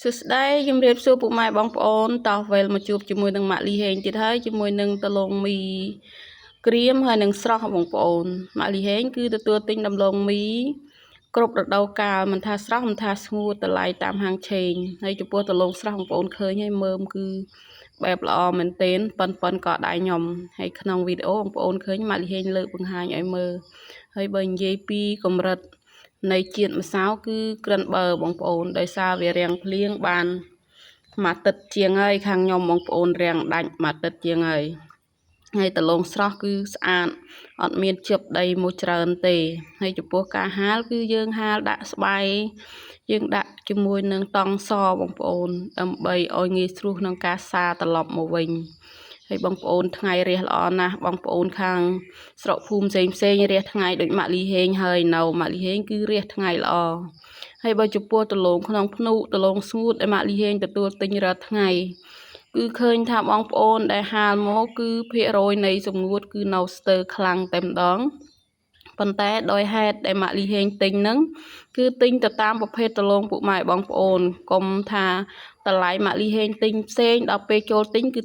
សួស្តីជំរាបសួរពុកម៉ែបងប្អូនតោះវិលមកជួបជាមួយនឹងម៉ាក់លីហេងទៀតហើយជាមួយនឹងដលងមីក្រៀមហើយនឹងស្រស់បងប្អូនម៉ាក់លីហេងគឺទទួលទិញដំឡូងមីគ្រប់រដូវកាលមិនថាស្រស់មិនថាស្ងួតតម្លៃតាមហាងឆេងហើយចំពោះដលងស្រស់បងប្អូនឃើញហើយមើមគឺបែបល្អមែនទែនប៉ិនប៉ិនក៏ដៃខ្ញុំហើយក្នុងវីដេអូបងប្អូនឃើញម៉ាក់លីហេងលើកបង្ហាញឲ្យមើលហើយបើនិយាយពីកម្រិតនៃជាតិម្សៅគឺក្រិនបើបងប្អូនដោយសារវារាំងភ្លៀងបានមួយអាទិត្យជាងហើយខាងខ្ញុំបងប្អូនរាំងដាច់មួយអាទិត្យជាងហើយហើយដលងស្រស់គឺស្អាតអត់មានជឹបដីមួយច្រើនទេហើយចំពោះការហាលគឺយើងហាលដាក់ស្បៃយើងដាក់ជាមួយនឹងតង់សបងប្អូនដើម្បីឲ្យងាយស្រួលក្នុងការសារត្រឡប់មកវិញហើយបងប្អូនថ្ងៃរះល្អណាស់បងប្អូនខាងស្រុកភូមិផ្សេងផ្សេងរះថ្ងៃដូចម៉ាក់លីហេងហើយនៅម៉ាក់លីហេងគឺរះថ្ងៃល្អហើយបើចំពោះដលងក្នុងភ្នុដលងស្ងួតដែលម៉ាក់លីហេងទទួលទិញរាល់ថ្ងៃគឺឃើញថាបងប្អូនដែលហាលមកគឺភាគរយនៃសម្ងួតគឺនៅស្ទើរខ្លាំងតែម្ដងប៉ុន្តែដោយហេតុដែលម៉ាក់លីហេងទិញហ្នឹងគឺទិញទៅតាមប្រភេទដលងពុកម៉ែបងប្អូនកុំថាតម្លៃម៉ាក់លីហេងទិញផ្សេងដល់ពេលចូលទិញគឺទិញ